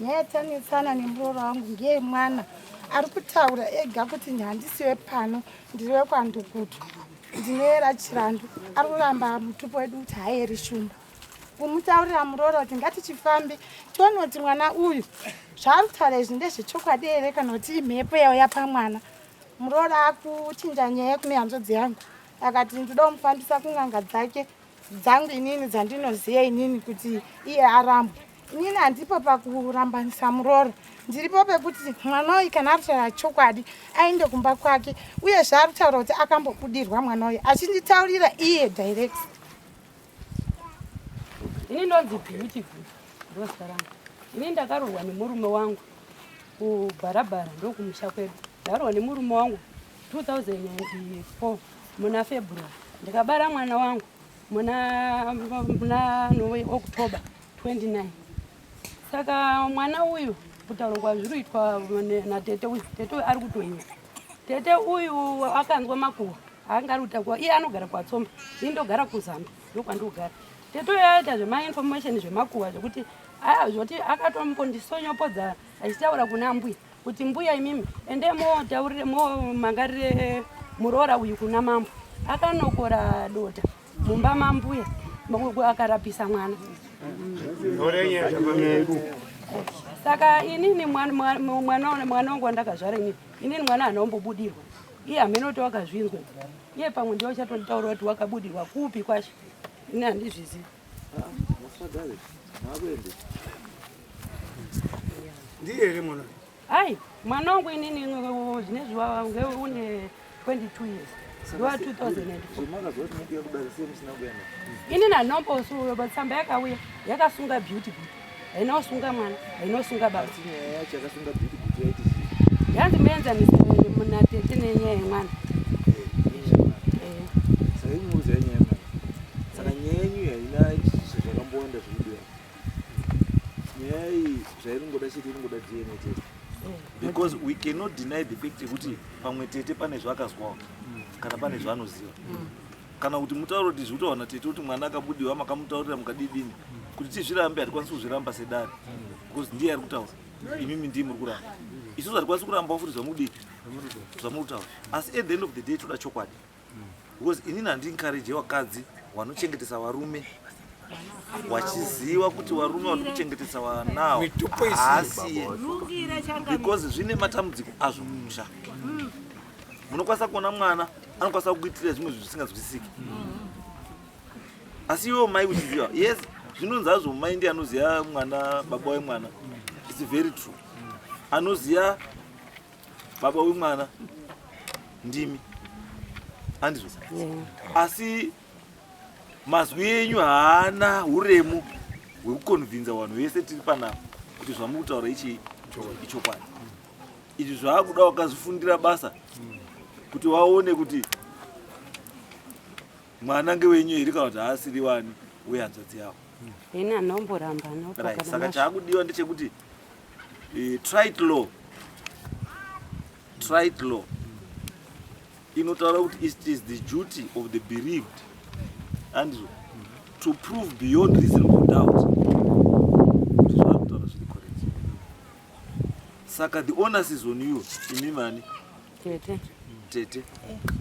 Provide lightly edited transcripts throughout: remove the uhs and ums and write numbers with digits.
Nyaya yatanetsana nemuroora wangu ngeyemwana ari kutaura ega kuti handisi wepano, ndiri wekwaNdukutu, ndinoera Chirandu. Ari kuramba mutupo wedu kuti haeri Shumba. Kumutaurira muroora kuti ngatichifambe tione kuti mwana uyu zvaari kutaura izvi ndezvechokwadi here kana kuti imhepo yauya pamwana. Muroora akuchinja nyaya kune hanzvadzi yangu akati ndoda kumufambisa kun'anga dzake dzangu inini dzandinoziva inini kuti iye arambwe. Inini handipo pakurambanisa muroora, ndiripo pekuti mwana uyu kana ari kutaura chokwadi aende kumba kwake, uyezve ari kutaura kuti akambobudirwa mwana uyu achinditaurira iye direct. Ini ndonzi Beautiful ndozita rangu. Ini ndakaroorwa nemurume wangu kuBharabhara ndokumusha kwedu. Ndakaroorwa nemurume wangu 2004 muna February ndikabara mwana wangu muna muna October 29. Saka mwana uyu kutaura kwazviri kuitwa natete uyu, tete uyu ari kutoiwa. Tete uyu akanzwa makuhwa anga ari kuita iye anogara kwaTsomba, ini ndogara kuZambi ndokwandogara. Tete uyu aita zvemainformation zvemakuhwa zvekuti zvoti akatombondisonyopodza achitaura kuna ambuya kuti mbuya imimi ende motaurire momangarire muroora uyu kuna mambo. Akanokora dota mumba mambuya akarapisa mwana. Saka inini mwana wangu wandakazvara inini, inini mwana haana kumbobudirwa. Iye hameno kuti wakazvinzwa. Iye pamwe ndiye uchatonditaura kuti wakabudirwa kupi kwacho. Ini handizvizivi. Ndiye here mwana? Ai, mwana wangu inini zvinezvi une 22 years. Ndiwa 2004. Inini handinombosungwa, tsamba yakauya yakasunga Beauty Good. Haina kusunga mwana, haina kusunga baba. Yanzi muenzanise natete nenyaya yemwana. Saka nyaya yenyu haina zvakambowanda zvekudiwa. Nyaya iyi zvairingoda chete iringoda DNA test. Because we cannot deny the fact yekuti pamwe tete pane zvaakazwawo kana pane zvaanoziva. Kana kuti mutaure kuti zviri kutaurwa natete kuti mwana akabudiwa makamutaurira mukadidini kuti tizvirambe hatikwanisi kuzviramba sedare because ndiye ari kutaura imimi ndiye muri kuramba. Isusu hatikwanisi kurambawo futi zvamudii zvamuri kutaura. Asi at the end of the day toda chokwadi. Because inini handiencourage vakadzi vanochengetesa varume wachiziva kuti varume vari kuchengetesa vanawo haasiye because zvine matambudziko azvo mumusha. Munokwanisa kuona mwana anokwanisa kukuitira zvimwe zvinhu zvisinganzwisisiki asi iwewo mai uchiziva. Yes, zvinonzi hazvo mai ndiye anoziva mwana, baba wemwana. It's very true. Anoziva baba wemwana ndimi, handizvo? Asi mazwi enyu haana uremu hwekukonvinza vanhu vese tiri panapa kuti zvamuri kutaura ichi ichokwadi. Izvi zvaakuda wakazvifundira basa kuti waone kuti mwana ngewenyu here kana kuti haasiri wani wehanzvadzi yavo. Ini anomboramba right. Saka chaakudiwa ndechekuti trite law, trite law inotaura kuti it is the duty of the bereaved andizvo to prove beyond reasonable doubt kuti zvaari kutaura zviri correct. Saka the onus is on you imi mani tete, tete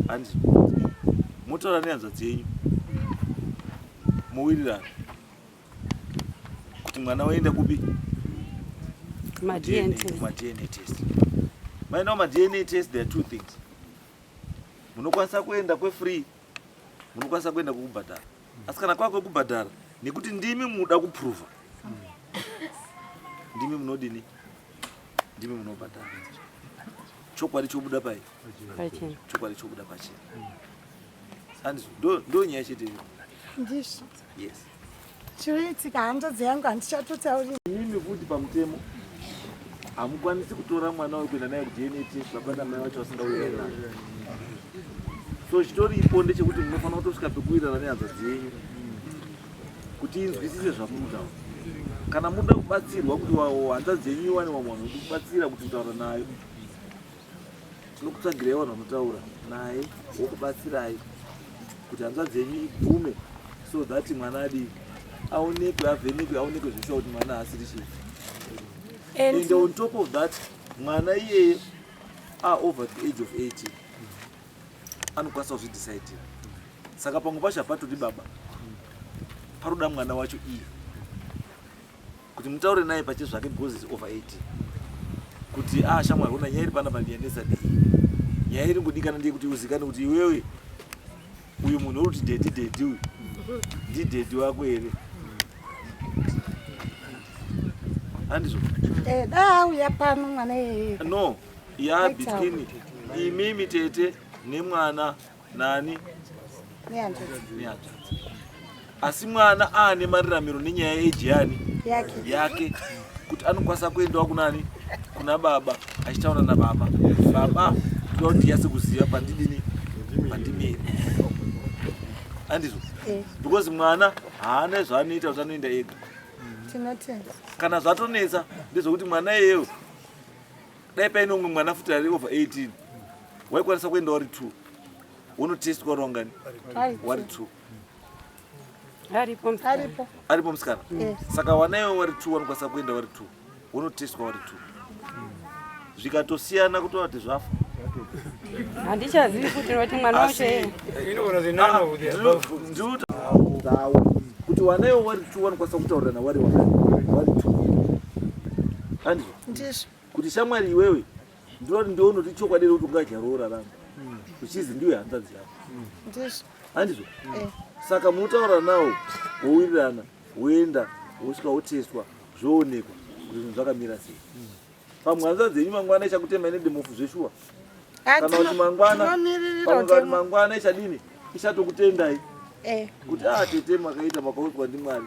andizvo motaura nehanzvadzi yenyu mowirirana kuti mwana waenda kupi ma-DNA test. Ma-DNA test. Maenda kuma-DNA test, there are two things. Munokwanisa kuenda kwefree, munokwanisa kuenda kwekubhadhara. Asi kana kwava kwekubhadhara, nekuti ndimi muda kuprova, ndimi munodini, ndimi munobhadhara. Chokwadi chobuda pai, pachena. Chokwadi chobuda pachena. Handizvo? Ndo nyaya chete iyo. Ndizvo. Yes. Chinoitika hanzvadzi yangu handichatotauri. Imimi futi pamutemo hamukwanisi kutora mwana uyu kuenda naye kuDNA test baba namai vacho vasingawirirani naye. So chitoripo ndechekuti munofanira kutosvika pekuwirirana nehanzvadzi yenyu kuti inzwisise zvamuri kutaura. Kana muda kubatsirwa kuti hanzvadzi yenyu iwane vamwe vanhu vekubatsira kuti kutaura nayo, tinokutsvagirai vanhu vanotaura naye wokubatsirai kuti hanzvadzi yenyu ibvume so that mwana adii aonekwe, avhenekwe, aonekwe zveshuwa kuti mwana haasiri chii. And on top of that, mwana iyeye are over the age of 18, anokwanisa kuzvidecidira. Saka pamwe pacho hapatodi baba, paroda mwana wacho iye kuti mutaure naye pachezvake, because is over 18, kuti a ah, shamwari, ona nyaya iri panapa ndiyanetsa ndei. Nyaya iri ngodikana ndeye kuti uzikane kuti iwewe uyu munhu uri kuti daddy, daddy, uyu ndidaddy wako here? Handizvo? Eh, da auya pano mwana iyeye. No, ya between imimi tete nemwana nani? Nehanzvadzi. Nehanzvadzi. Asi mwana aane mariramiro nenyaya yeji yani? Yake. Yake, kuti anokwanisa kuendawo kunani? Kuna baba, achitaura nababa: "Baba, ndoda kuti ndiyase kuziva pandidini, pandimiri." Handizvo? Eh. Because mwana haana zvaanoita kuti anoenda ega. Tinotenda. Kana zvatonetsa ndezvekuti mwana iyeyo, dai paine umwe mwana futi ari over 18, waikwanisa kuenda wari two, wonotestwa wari wangani? Wari two. Aripo musikana. Aripo. Aripo musikana? Eh. Saka wanaiwo wari two, wanokwanisa kuenda wari two, wonotestwa wari two, zvikatosiyana kutova kuti zvafa. Handichazivi kuti noti mwana wacho iye. Inogona kuti none of the above. Ndinotawo kuti wanaiwo wari two wanokwanisa kutaurirana wari wangani? Wari two, handizvo? Ndizvo. Kuti shamwari iwewe, ndinoti ndionoti chokwadi here kuti ungadya roora rangu uchizi ndiwe hanzvadzi yako? Ndizvo. Handizvo? Eh. Saka munotaura nawo, wowirirana, woenda, wosvika, wotestwa, zvoonekwa kuti zvinhu zvakamira sei. Pamwe hanzvadzi yenyu mangwana ichakutema nedemofu zveshuwa, kana kuti mangwana Tinomiririra pamwe kana kuti utemo. mangwana ichadini, ichatokutendai kuti a tete, makaita, makaudzwa ndimwari,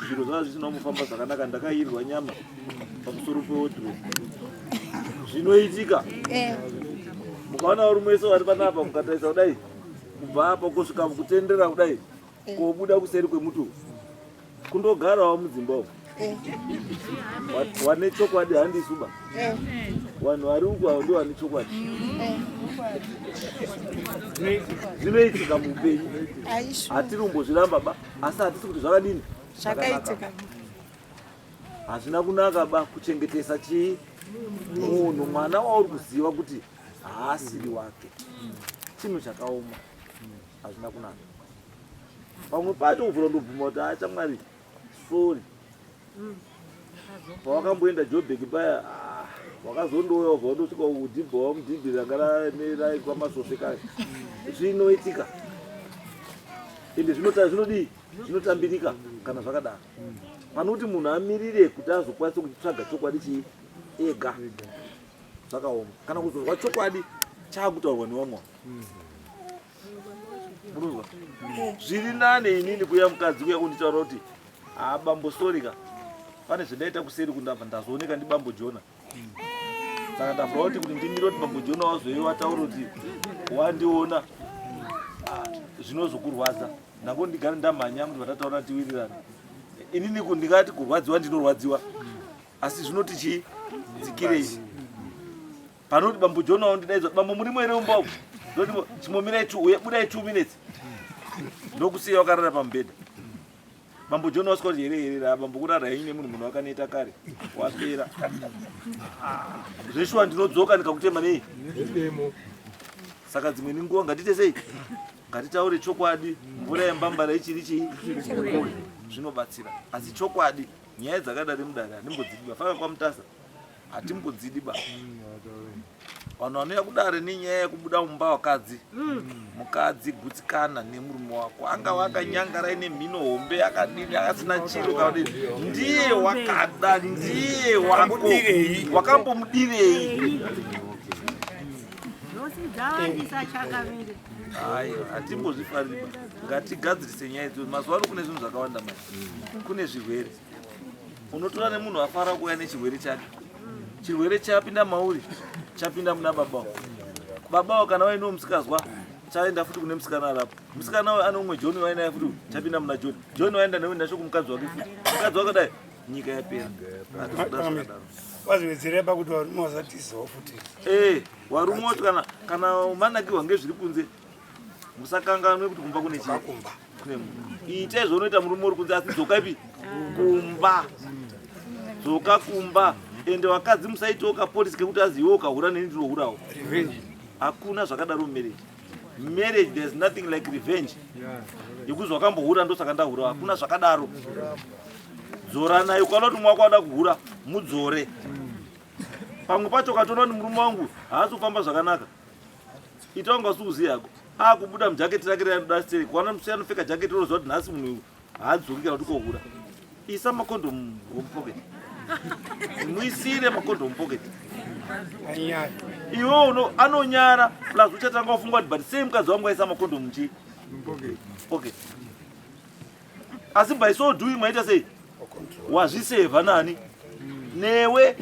zviro zvava zvisina kumufamba zvakanaka, ndakayirwa nyama pamusoro pewodrobe. Zvinoitika. Mukaona varume vese vari panapa, mukatarisa kudai kubva apa kusvika kutendera kudai, kobuda kuseri kwemuti kundogarawo mudzimba umu, wane chokwadi handisuba. Vanhu vari uku avo ndo vane chokwadi. Zvinoitika muupenyu. Aishu. Hatiri kumbozviramba ba, asi hatisi kuti zvakadini. Zvakaitika. Hazvina kunaka ba kuchengetesa chii, munhu, mwana wauri kuziva kuti haasiri wake. Chinhu chakaoma, hazvina kunaka. Pamwe pacho kuvhura ndobvuma kuti achamwari, sorry, pawakamboenda Jobek paya, ah, wakazondouya ubva wandosvika udhibha wamudhibhi ranga raitwa masvosve kare. Zvinoitika, ende zvinodii, zvinotambirika kana zvakadaro, pane kuti munhu amirire kuti azokwanisa kuchitsvaga chokwadi chii ega. Zvakaoma kana kuzozwa chokwadi chaakutaurwa nevamwe. Munozwa zviri nane inini kuya mukadzi kuya kunditaura kuti, "Ha, bambo, sorry ka, pane zvendaita kuseri kundabva ndazooneka ndibambo Jona." Saka ndabva kuti ndimire kuti bambo Jona wazoiwa wataura kuti wandiona. Ah, zvinozokurwadza. Ndango ndigare ndamhanya kuti vatataura tiwirirane. Inini ndingati kurwadziwa ndinorwadziwa, asi zvinoti chii, dzikirei panoti bambo Jona wandidaidzwa, "Bambo, murimo here mumba umu?" Ndoti, "Chimomirai two, uye budai 2 minutes." Ndokusiya wakarara pamubhedha. Bambo Jona wasvika kuti, "Here, here, ra bambo, kurara henyu nemunhu, munhu wakaneta kare wapera." Zveshuwa ndinodzoka ndikakutema nei. Saka dzimweni nguva ngatiite sei? Ngatitaure chokwadi mvura yembambara ichiri chii, zvinobatsira. Asi chokwadi, nyaya dzakadari mudare handimbodzidi ba. Faka kwaMutasa hatimbodzidi ba. Vanhu vanouya kudare nenyaya yekubuda mumba, vakadzi, mukadzi, gutsikana nemurume wako, angava akanyangara, ine mhino hombe, akadini, asina chiro kana kudini, ndiye wakada, ndiye wako. Wakambomudirei? Aiwa, hatimbozvifariri ba. Ngatigadzirise nyaya idzodzo. Mazuva ano kune zvinhu zvakawanda mai, kune zvirwere. Unotora nemunhu afara kuuya nechirwere chake, chirwere chapinda mauri, chapinda muna babawo. Babawo kana waine musikazwa, chaenda futi kune musikana arapo. Musikana uyu ane umwe John wainaye futi, chapinda muna John. John waenda newe nacho kumukadzi wake futi, mukadzi wake dai, nyika yapera. Hatikuda zvakadaro. Waziwedzerera pakuti varume vasatizawo futi. Eh, varume wacho kana manakirwa ngezviri kunze, musakanganwe kuti kumba kune chii? Kumba. Kune munhu. Ite zvaunoita murume uri kunze, asi dzoka ipi? Kumba. Dzoka kumba. Ende vakadzi musaitewo kapolisi kekuti azi iwe ukahura neni ndinohurawo. Hakuna zvakadaro mumarriage. Marriage there's nothing like revenge. Yekuzi wakambohura ndosaka ndahura. Hakuna zvakadaro. Dzoranai ukaona kuti mwako wada kuhura mudzore. Pamwe pacho ukatoona kuti murume wangu haasi kufamba zvakanaka. Ita wanga usikuziva hako. Akubuda mujaketi rake ranoda stereki. Wana musi anopfeka jaketi unoziva kuti nhasi munhu haadzoki kana kuti kohura. Isa makondomu mupocket. Muisire makondomu mupocket. Iwe uno anonyara plus uchatanga wafunga kuti but sei mukadzi wangu aisa makondomu chii? Pocket. Asi by so doing maita sei? Wazvisevha nani? Newe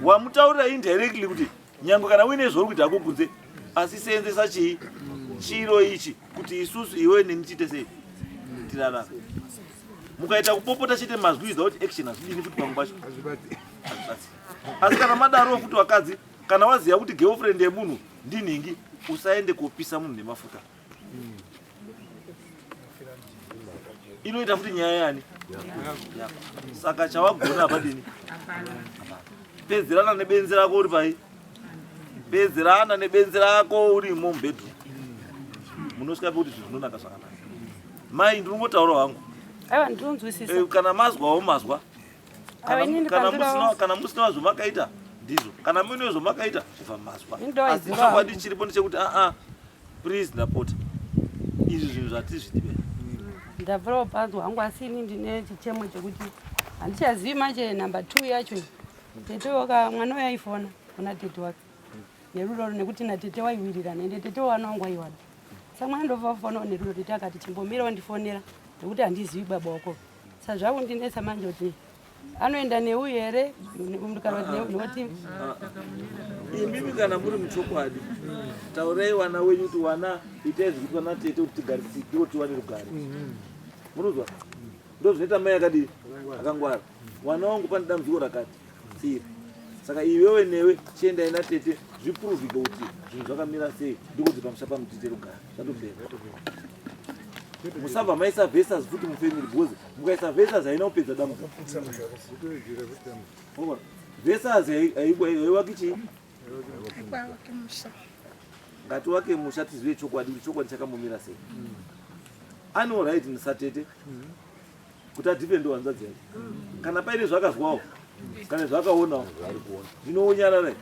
wamutaurira indirectly kuti nyangwe kana uine zvauri kuita hako kunze asi seenzesa chii chiro ichi kuti isusu iwe neni tiite sei tirarame mukaita kupopota chete mazwi without action hazvidini futi pamwe pacho hazvibatsi asi kana madarowo futi vakadzi kana waziva kuti girlfriend yemunhu ndinhingi usaende kopisa munhu nemafuta inoita futi nyaya yani saka chawagona apadini pedzerana nebenzi rako uri pai pedzerana nebenzi rako urimo mubedroom munosvika pekuti zvinhu zvinonaka zvakanaka mai ndinongotaura hangu aiwa ndinonzwisisa eh, kana mazwawo mazwa kana musina zvomakaita ndizvo kana muine zvomakaita kubva mazwa asi chokwadi chiripo ndechekuti aa Please ndapota. Izvi zvinhu zvatizvidibe. Ndabvirawo panzwa hangu asi ini ndine chichemo chekuti handichazivi manje number 2 yacho. Tete waka mwana uyo aifona kuna tete wake. Nerudo nekuti natete waiwirirana ende tete wana wangu aiwada. Saka mwana ndobva afona nerudo tete akati chimbomira wandifonera nekuti handizivi baba wako. Saka zvakundinetsa manje kuti anoenda neuyu here noti imimi kana muri muchokwadi taurai wana wenyu kuti wana itai zvikuitwa natete kuti tigarisike tiwane rugare munozwa ndozvinoita mai akadii akangwara wana wangu pane dambudziko rakati iri saka iwewe newe chiendai natete zvipruvike kuti zvinhu zvakamira sei ndikuti pamusha pano tiite rugare zvatopera musabva maisa vesas futi mufamily because mukaisa vesas haina kupedza dambudziko vesas haiwaki chii ngatiwake musha tizive chokwadi kuti chokwadi chakamumira sei ane right musatete kuti adhifende hanzvadzi yake kana paine zvakazwawo kana zvakaonawo ndinonyarara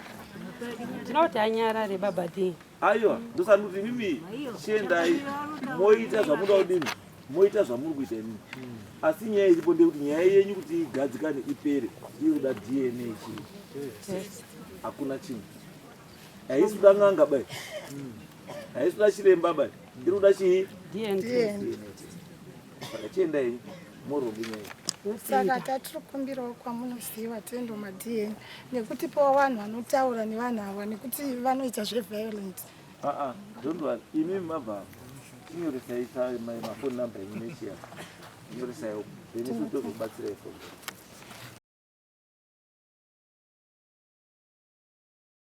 tinoti anyarare baba dii aiwa ndosani kuti imimi chiendai moita zvamuda kudini moita zvamuri kuita imimi asi nyaya iripo ndeyekuti nyaya yenyu kuti igadzikane ipere iri kuda dna chii hakuna chinhu haisi kuda n'anga bai haisi kuda chiremba bai iri kuda chii dna saka chiendai moronge nyaya saka tatiri kukumbirawo kwamunoziva tiendo madna nekuti powa vanhu vanotaura nevanhu ava nekuti vanoita zveviolent aa don't worry imi mabva chinyoresai mafoni number enyu nechiya nyoresai then isu tozobatsirai foni.